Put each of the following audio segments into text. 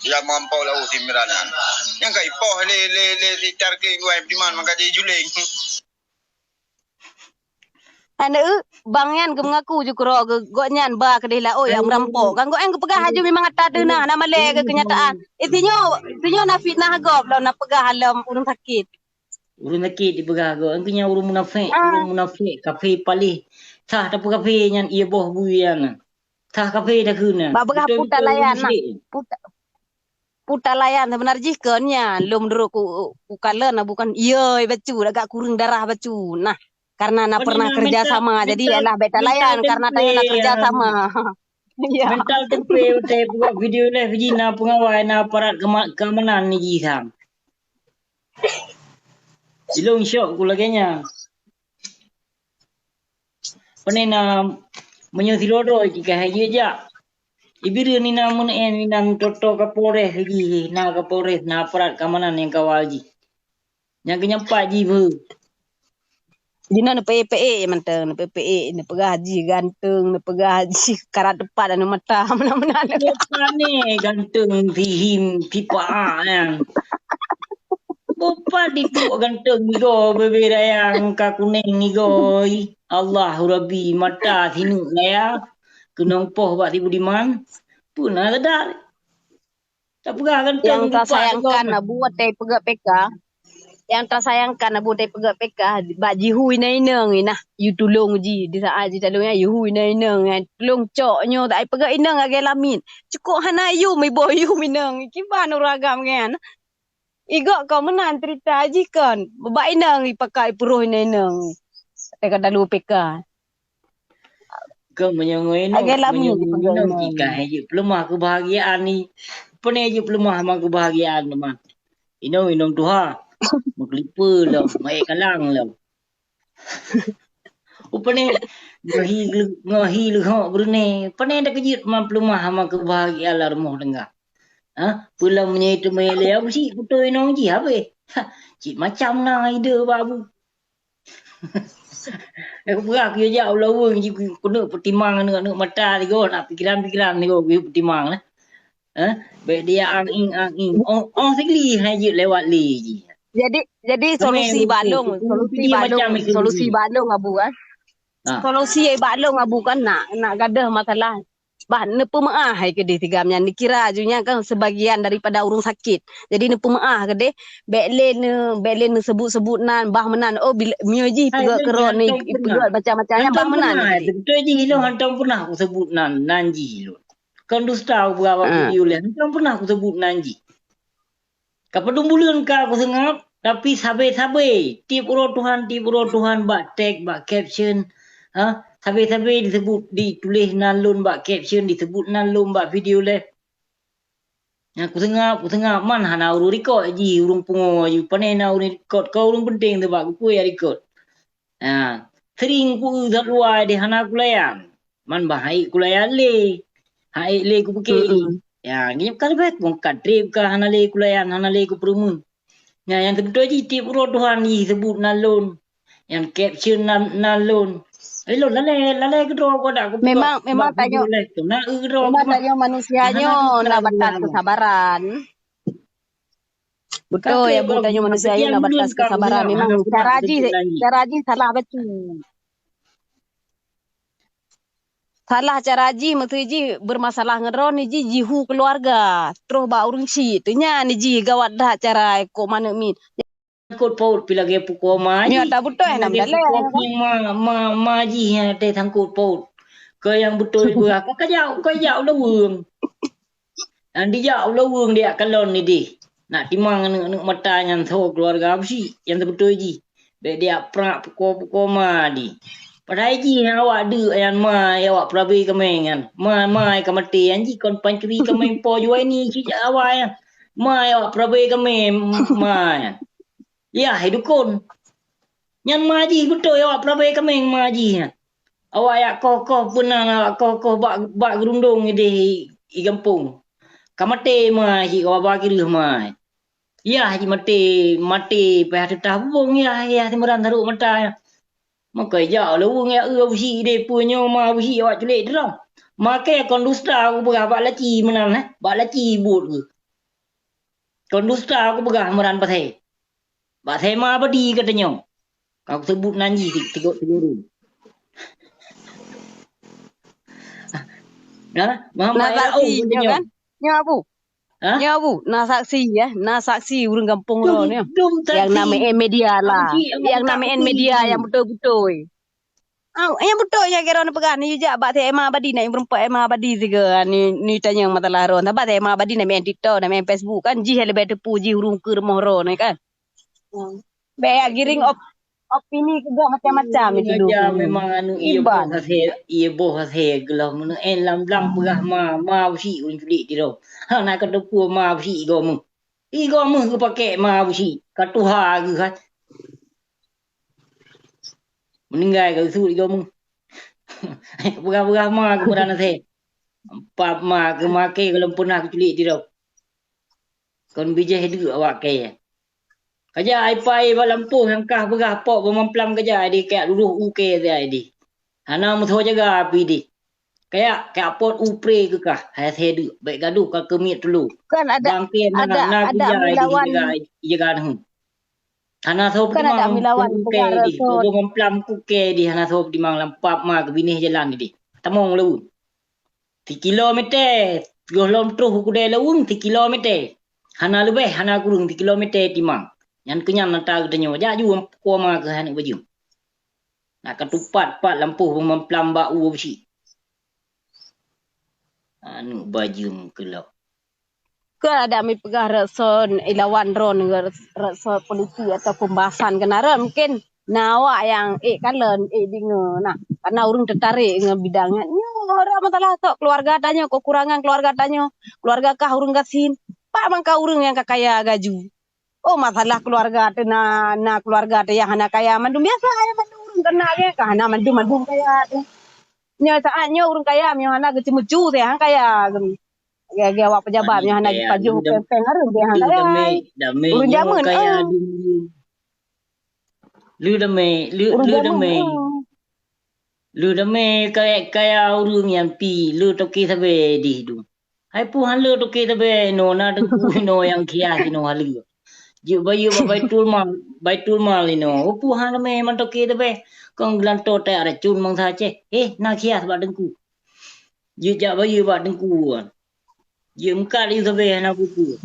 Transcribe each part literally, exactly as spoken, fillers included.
Ya mampu lau si Imran nyan. Nyang ka ipoh lé, lé, lé si Tarkik dua Imran maka jadi juling. Aneuk bang nyan geumeungaku ju keudroe geu-, gobnyan ba keudeh laôt nyang meurampok. Kan gobnyan geupeugah laju memang ata deuh na, na malèe keu keunyataan. Eh, sinyoe, sinyoe na fitnah gob lom na peugah lom ureueng sakét. Ureueng sakét dipeugah gob, engkeu nyan ureueng munafék, ureueng munafék, kafé paléh. Tah tapeukaphé nyan ié boh bui nyan. Tah kafé takheun nyan. Ba peugah puta layan nah. Puta, puta layan sebenar jih kon nyan. Lom duruk ku, ku kalon nah bukan ié bacut, agak kureueng darah bacut. Nah, karena na pernah kerja sama, jadi ialah bèk talayan karena tanyoe na kerja sama. Ya. Mental tempe utai buat video live ji na pengawai na aparat kema-, keamanan ni ji sang. Ilong syok ku lagèe nyan. Pane na meunyoe sidroe-droe jih ka hai jijak. Ibireuen inan meuneuen inan toto Kapolres jih, na Kapolres, na aparat keamanan nyang kawal jih. Nyang keunyampat jih beu. Jihnyan neupeuék-peuék mantong, neupeuék-peuék, neupeugah jih ganteng, neupeugah jih karat teupat aneuk mata, meunan-meunan. Pane ganteng sihim sipa nyan. Boh pat dituk ganteng igoe bebe dayang ka kuneng igoe. Allahu Rabbi mata sineuk gaya keunong poh bak si Budiman. Peue na sadak. Tapeugah ganteng. Nyang tasayangkan Abu watèe peugah P K. Nyang tasayangkan Abu watèe peugah P K bak jihu inong-inong inah yu tulông jih di saat jih talông nyan jihu inong-inong nyan tulông cok nyoe tak peugah inong lagèe lamit. Cukôp hana yum iboh yum inong. Kiban ureueng agam nyan. Igok kon meunan cerita jih kon. Bak inong ipakai peuroh inong-inong. Teuka dalu P K. Kon meunyoe ngon inong, meunyoe ngon inong jih ka hai jeuet peuleumah keubahagiaan ni. Pane jeuet peuleumah ma keubahagiaan teuma. Inong, inong tuha. Meukeulipeu lom, meuék kalang lom. Upane ngon hi leu-, ngon hi leuhok beureuné. Pane dak keujeuet ma peuleumah ma keubahagiaan lam rumoh tangga. Ha? Peue lom meunyoe teumé lé Abu Syik putôi inong jih habéh. Ha, cit macam na ide bak Abu. Aku peugah keu jak ulaweueng jih keuneuk peutimang aneuk-aneuk mata sigoe, na pikiran-pikiran sigoe keuneuk peutimang lah. Eh, bèk dia ang-ing ang-ing. Oh, oh sigli hai jeuet lewat lé jih. Jadi jadi solusi balong, solusi balong, solusi balong Abu kan. Ha. Solusi balong Abu kan nak nak gadoh masalah. Bah neupeumeu'ah hai keudeh tigam nyan dikira ju nyan kan sebagian daripada ureueng sakét. Jadi neupeumeu'ah keudeh bèk lé neu bèk lé neuseubut-seubut nan bah meunan. Oh bila meunyoe jih peugah keudroe ni peugah macam-macam nyan bah meunan. Beutôi jih ilôn hantom pernah kuseubut nan nan jih ilôn. Kon dusta kupeugah bak video lé hantom pernah kuseubut nan jih. Ka padum buleuen ka kuseungab, tapi sabe-sabe tiep uroe Tuhan, tiep uroe Tuhan bak tag, bak caption, ha, sabe-sabe diseubut, dituléh nan lôn bak caption, diseubut nan lôn bak video lé. Nyan kuseungab, kuseungab man hana ureueng record jih, ureueng pungo jih, pane na ureueng record, kon ureueng penting teuh bak kupeue record. Ha, sering ku-eu that luwai deh hana kulayan. Man bah hai kulayan lé. Hai lé kupike. Ya, ngiep ka leubeh mungkat trip ka hana lé kulayan, hana lé kupeureumeun. Nyan nyang teubeutôi jih tiep uroe Tuhan jih seubut nan lôn. Nyang caption nan, nan lôn. Hai lôn lalai, lalai keudroe kau dak kupeugah. Memang memang tanyoe, memang tanyoe manusia nyoe na batas kesabaran. Beutôi, Abu, tanyoe manusia nyoe na batas kesabaran. Memang cara jih, cara jih salah bacut. Salah cara jih, meuseu jih bermasalah ngon droe ni jih jihu keuluarga, troh bak ureueng syik. Teuh nyan jih gawat that cara kok manök miet. Sangkot paut pi lagèe pukoe ma jih. Nyoe tak beutôi nam daleh. Ma, ma, ma jih nyang teuh sangkot paut. Keu nyang beutôi beuh, ka jak, ka jak u laweueng. Nyang dijak u laweueng dijak kalon idéh. Nak timang aneuk-aneuk mata nyan soe keuluarga Abu Syik nyang teubeutôi jih. Bèk dijak prak pukoe-pukoe ma di. Padahai jih nyang awak deuk nyan ma awak peurabe kaméng nyan. Ma, ma ka maté nyan jih kon pancuri kaméng po Juwaini cit awak nyan. Ma awak peurabe kaméng ma nyan. Yah, hai dukon. Nyan ma jih beutôi awak peurabe kaméng ma jih nyan. Awak jak koh-koh peunan, awak koh-koh bak, bak geurundong idéh i gampông. Ka maté ma jih, ka ba kireueh ma. Yah jih maté, maté payah teutah bubông yah, yah simeuran sarok mata nyan. Makajih jak laweueng jak eu Abu Syik idéh peue nyoe ma Abu Syik awak culék droe. Makajih kon dusta kupeugah bak laci meunan, eh, bak laci buet geuh. Kon dusta kupeugah meunan pasai. Bak Sema Abadi ka tanyong. Ka kuseubut nan jih si-, sigo-, siguru. Nah, Muhammad Rauf saksi nyoe tanyong. Kan? Nyoe Abu. Hah? Nyoe Abu, na saksi ya, na saksi ureueng gampông droeneuh. Dum, dum saksi. Nyang na meu'en media lah. Nyang na meu'en media nyang beutôi-beutôi. Au, nyang beutôi nyang kira neupeugah, neujak bak Sema Abadi, na meureumpok Sema Abadi sigoe, ni, neutanyong masalah droe. Sabab Sema Abadi na meu'en TikTok, na meu'en Facebook, kan jih leubeh teupeu jih ureueng keu rumoh droeneuh, kan. Hmm. Bèk giring op-, opini keu gob macam-macam itu dulu. Memang anu, iya boh hasé, iya boh hasé geuloh meunan, eh, lam blang peugah ma, ma busi ureueng culik tiroe. Hana ka teupeu ma busi igoe meuh. Igoe meuh geupakèk ma busi, ka tuha geuh, kan. Meuninggai ka geusut igoe meuh. Peugah-peugah ma keu meunan hasé. Pap ma keu maké gohlom peunah geuculik tiroe. Kon bijéh deuk awak kèe. Kajak ipai bak lampôh nyang kah peugah pok beumamplam kajak di kajak lurôh u kèe siat di. Hana meusoe jaga api di. Kajak, kajak pot u pré keu kah, hai asèe deuk, bèk gadoh ka keumiet tulo. Kan ada, ada, ada melawan. Jaga, jaga neuh. Hana soe peutimang u kèe di, beumamplam u kèe di, hana soe peutimang lam pap ma keu binéh jalan di. Tamong laweueng. Sikilo meter, gohlom troh u keudè laweueng sikilo meter. Hana leubeh, hana kureueng sikilo meter timang. Nyan keu nyan ata geutanyoe, jak ju pukon ma keuh aneuk bajeueng. Na ka tupat-pat lampôh beumamplam bak u busi. Aneuk bajeueng keulok. Keu adak mipeugah rot son ilawan droeneuh, rot son politik ataupun bahasan keunan rot, mungkin na awak nyang ék kalon, ék deungoe nah, karena ureueng teutarek ngon bidang nyan. Nyoe rot masalah sok keuluwarga tanyoe, keukurangan keuluwarga tanyoe, keuluwarga kah ureueng gasien, pat mangka ureueng nyang ka kaya gaju. Oh, masalah keuluwarga teuh na, na keuluwarga teuh nyang hana kaya mandum biasa, ya mandum ureueng kena, ya kan hana mandum-mandum kaya teuh. Nyoe saat nyoe ureueng kaya meunyoe hana geuceumeucue teuh nyang kaya. Lagèe awak pejabat nyang hana jipajoh péng-péng hareuem teuh nyang kaya. Ureueng jameun, kaya eh. Lé damé, lé, lé damé. Lé damé kaya, kaya ureueng nyan pi, lé toke sabe dih dum. Hai peue han lé toke sabe inoe, na teungku inoe nyang khiah inoe han lé. Jeuet bayeue bak Baitul Mal, Baitul Mal inoe. Peue han ramé man toke sabe. Kon geulantoe tajak racun bansa Aceh. Eh, na khiah bak teungku. Jeuet jak bayeue bak teungku. Jeuet meukat yue sabe hana peue-peue.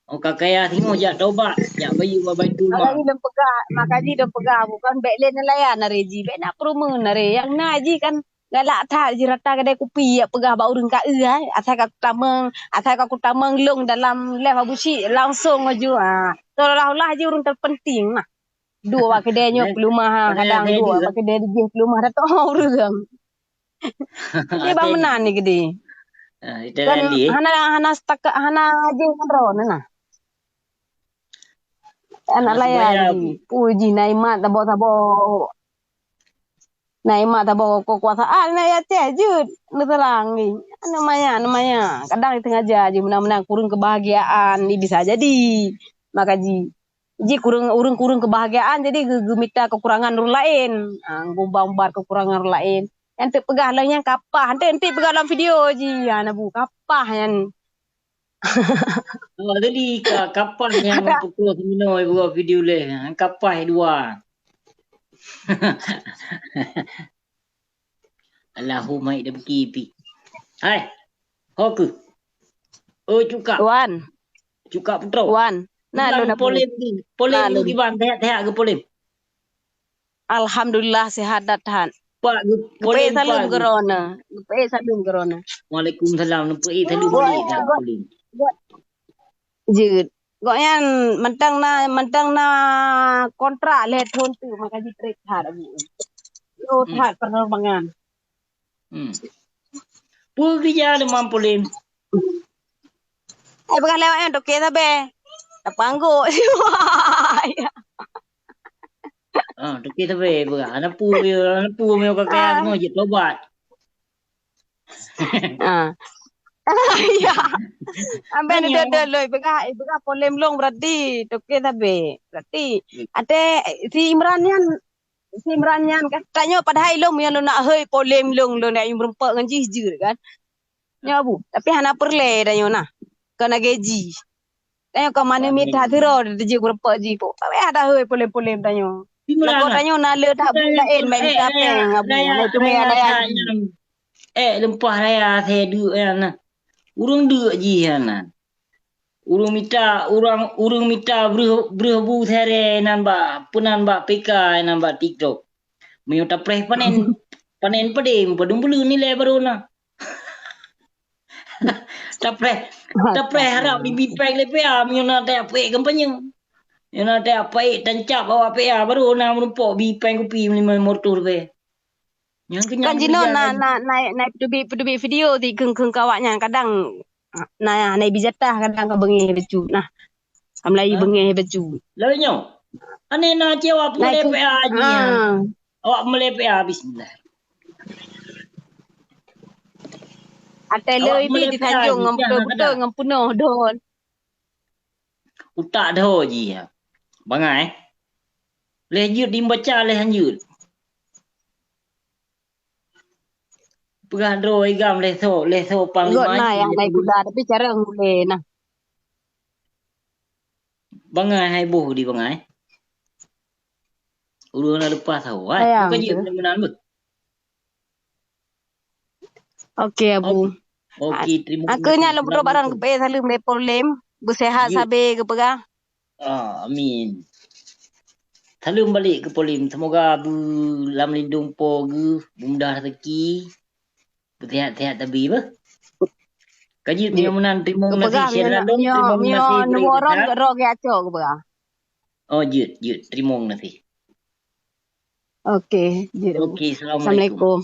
Oh, ka kaya singoh jak tobat, jak bayeue bak Baitul Mal. Makajih lôn peugah, makajih lôn peugah, bukon bèk lé neulayan aré jih, bèk na peureumeun aré. Nyang na jih kan galak that jih rata keudè kupi, jak peugah bak ureueng ka eu ai. Asai ka kutamong, asai ka kutamong lôn dalam live Abusyik, langsong laju, ah, seolah-olah jih ureueng terpenting nah. Duek bak keudè nyoe peuleumah, kadang duek bak keudè jih peuleumah, dak teuh ureueng. Dia bak meunan ni gede. Kan hana, hana setakat, hana jih ngon droeneuh nah. Anak layar jih. Puji nikmat saboh-saboh. Nikmat saboh kekuasaan na ya teh jeuet. Neuterang ni. Aneuk maya, aneuk maya. Kadang sengaja jih meunan-meunan kureueng kebahagiaan ni bisa jadi. Maka jih. Jih kureueng, ureueng kureueng keubahgiaan, jadi geu-, geumita keukurangan ureueng laén. Ah, geuumbar-umbar keukurangan ureueng laén. Nyang teuk peugah lom nyan kapah, enteuk-enteuk peugah lam video jih. Ah, na bu kapah nyan. Oh, jadi ka-, kapah nyang pukul seminoe buka video leh. Kapah dua. Allahumma ida beki pi. Hai. Ho keuh. Oh, cukak. Wan. Cukak putroe. Wan. Nah, lôn polem ni. Polem ni kiban, sehat-sehat ke polem? Alhamdulillah, sehat that-that. Pak, polem salam ke rona. Geupe salam ke rona. Waalaikumsalam. Geupe salam balik dah polem. Jeuet. Gobnyan mantong na, mantong na kontrak lhèe thon teuk, maka jitrép that, Abu. Lo that penerbangan. Hmm. Peue geujak deumam polem? Eh, peugah lewat nyan, toke sabe. Tapanggok. Ah, toke sabe peugah. Hana peue, hana peue meunyoe ka kaya semua jeuet tobat. Ah. Ya. Ambe ni dodoi loi peugah, eh, peugah polem long berarti toke sabe. Berarti ate si Imran nyan, si Imran nyan kan. Tanyoe padahai long meunyoe lôn nak hei polem long, lôn nak meureumpok ngon jih jeuet kan. Nyoe bu, tapi hana peureulèe tanyoe nah. Kon lagèe jih. Tanyoe ka manusia mita sidroe teujeut geureupok jih. Pok payah dah hôi polem-polem tanyoe. Lagoe tanyoe na le that buet laén, mai mita péng, Abu. Nai teumé raya nyan. Eh, leumpah raya asai deuk nyan na. Ureuëng deuk jih nyan na. Ureuëng mita, urang, ureuëng mita breuh, breuh bu sere nan bak, peunan bak P K, nan bak TikTok. Meunyoe tapreh panen, panen padé, padum buleuen nilai baru na. Tapreh, tapreh harab dibi péng lé P A, meunyoe na tajak peuék kampanye. Meunyoe na tajak peuék tancab awak P A, baru na meurumpok bi péng kupi lima reutôh ribèe. Nyang keunyan kan jinoe na, na, na, na peuteubiet, peuteubiet video di kheun-kheun keu awak nyan kadang na, na ibi jatah kadang ka beungéh bacut nah. Ka meulayeue beungéh bacut. Lagèe nyoe. Aneh na cit awak peureulèe P A jih nyan. Awak meulèe P A bismillah. Atai le ibi di Tanjong ngon beutôi-beutôi ngon peunoh don. Utak dho jih ya. Bangai. Leh jeuet di baca leh hanjeuet. Peugah droe igam leh so, leh so panglima. Got na nyang naik kuda tapi carang uleh nah. Bangai hai boh di bangai. Ureuëng na leupah sawo hai. Bukan jeuet meunan beuh. Oke Abu. Oke, terima kasih. Aku nyan lom droe barang keu saleuem lé polem. Beusehat sabe geupeugah. Ah, amin. Saleuem balek keu polem. Semoga beu lam lindong po geuh, beumudah rezeki, beusehat-sehat tabi beuh. Ka jeuet meunyoe meunan teurimong nasih syedara lôn, teurimong nasih. Nyoe ron geuh droe geuh acok geupeugah. Oh, jeuet, jeuet. Teurimong nasih. Oke, jeuet. Oke, assalamualaikum.